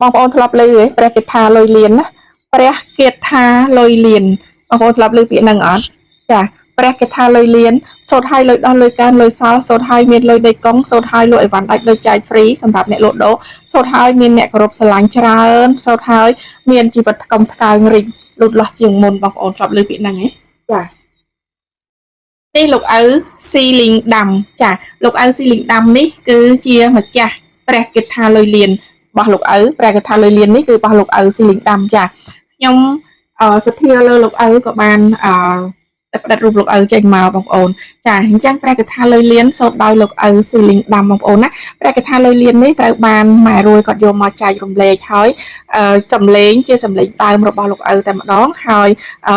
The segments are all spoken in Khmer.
បងប្អូនធ្លាប់ឮទេព្រះគាថាលុយលៀនណាព្រះគាថាលុយលៀនបងប្អូនធ្លាប់ឮពាក្យហ្នឹងអត់ចាព្រះគាថាលុយលៀនសូត្រឲ្យលុយដោះលុយកើនលុយសល់សូត្រឲ្យមានលុយដីកុងសូត្រឲ្យលក់អីវ៉ាន់ដាច់លុយចែក free សម្រាប់អ្នកលក់ដូរសូត្រឲ្យមានអ្នកគោរពស្រឡាញ់ច្រើនសូត្រឲ្យមានជីវិតថ្កុំថ្កើងរីកលូតលាស់ជាងមុនបងប្អូនធ្លាប់ឮពាក្យហ្នឹងទេចានេះលោកឪស៊ីលីងដាំចាលោកឪស៊ីលីងដាំនេះគឺជាម្ចាស់ព្រះគាថាលុយលៀន របស់លោកឪព្រះកថាលុយលៀននេះគឺរបស់លោកឪស៊ីលីងដាំចាខ្ញុំអឺសទ្ធាលើលោកឪក៏បានអឺតែផ្ដិតរូបលោកឪចេញមកបងប្អូនចាអញ្ចឹងព្រះកថាលុយលៀនសូត្រដោយលោកឪស៊ីលីងដាំបងប្អូនណាព្រះកថាលុយលៀននេះត្រូវបានម៉ែរួយគាត់យកមកចែករំលែកហើយអឺសំឡេងជាសំឡេងដើមរបស់លោកឪតែម្ដងហើយអឺ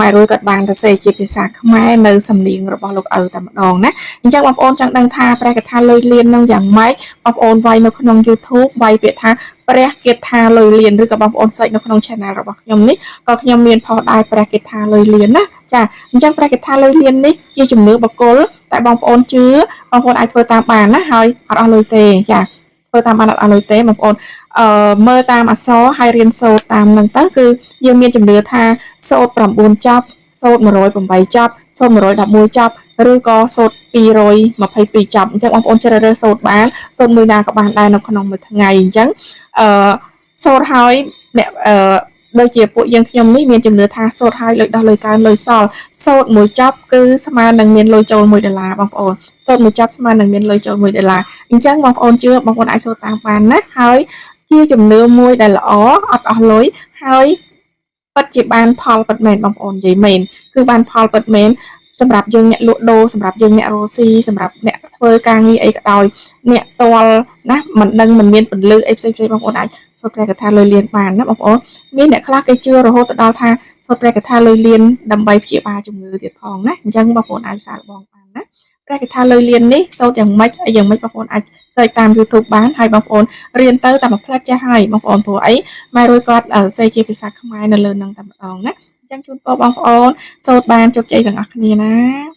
ម៉ែរួយគាត់បានសរសេរជាភាសាខ្មែរនៅសំនៀងរបស់លោកឪតែម្ដងណាអញ្ចឹងបងប្អូនចង់ដឹងថាព្រះកថាលុយលៀននឹងយ៉ាងម៉េច បងប្អូនវាយនៅក្នុង YouTube វាយពាក្យថាព្រះគាថាលុយលៀនឬក៏បងប្អូន search នៅក្នុង Channel របស់ខ្ញុំនេះក៏ខ្ញុំមានផុសដែរព្រះគាថាលុយលៀនណាចាអញ្ចឹងព្រះគាថាលុយលៀននេះជាជំនឿបុគ្គលតែបងប្អូនជឿបងប្អូនអាចធ្វើតាមបានណាហើយអត់អស់លុយទេចាធ្វើតាមបានអត់អស់លុយទេបងប្អូនអឺមើលតាមអក្សរហើយរៀនសូត្រតាមនឹងទៅគឺយើងមានជំនឿថាសូត្រ9ចប់សូត្រ108ចប់សូត្រ111ចប់ឬក៏សូត្រ222ចប់អញ្ចឹងបងប្អូនជ្រើសរើសសូត្របាន សូត្រមួយណាក៏បានដែរនៅក្នុងមួយថ្ងៃអញ្ចឹងអឺសូត្រហើយអ្នកអឺដូចជាពួកយើងខ្ញុំនេះមានជំនឿថាសូត្រហើយលុយដោះលុយកើនលុយសល់សូត្រមួយចប់គឺស្មើនឹងមានលុយចូល1ដុល្លារបងប្អូនសូត្រមួយចប់ស្មើនឹងមានលុយចូល1ដុល្លារអញ្ចឹងបងប្អូនជឿបងប្អូនអាចសូត្រតាមបានណាហើយជាជំនឿមួយដែលល្អអត់អស់លុយហើយពិតជាបានផលពិតមែនបងប្អូននិយាយមែនគឺបានផលពិតមែនសម្រាប់យើងអ្នកលក់ដូរសម្រាប់យើងអ្នករកស៊ីសម្រាប់អ្នកធ្វើការងារអីក៏ដោយ អ្នកតលណាមិនដឹងមិនមានពន្លឺអីផ្សេងផ្សេងបងប្អូនអាចសូត្រព្រះកថាលុយលៀនបានណាបងប្អូនមានអ្នកខ្លះគេជឿរហូតទៅដល់ថាសូត្រព្រះកថាលុយលៀនដើម្បីព្យាបាលជំងឺទៀតផងណាអញ្ចឹងបងប្អូនអាចសាកល្បងបានណាព្រះកថាលុយលៀននេះសូត្រយ៉ាងម៉េចអីយ៉ាងម៉េចបងប្អូនអាច search តាម YouTube បានហើយបងប្អូនរៀនទៅតែមួយផ្លែតចេះហើយបងប្អូនព្រោះអីម៉ែរួយគាត់សេជាភាសាខ្មែរនៅលើនឹងតែម្ដងណាអញ្ចឹងជូនពរបងប្អូនសូត្របានជោគជ័យទាំងអស់គ្នាណា។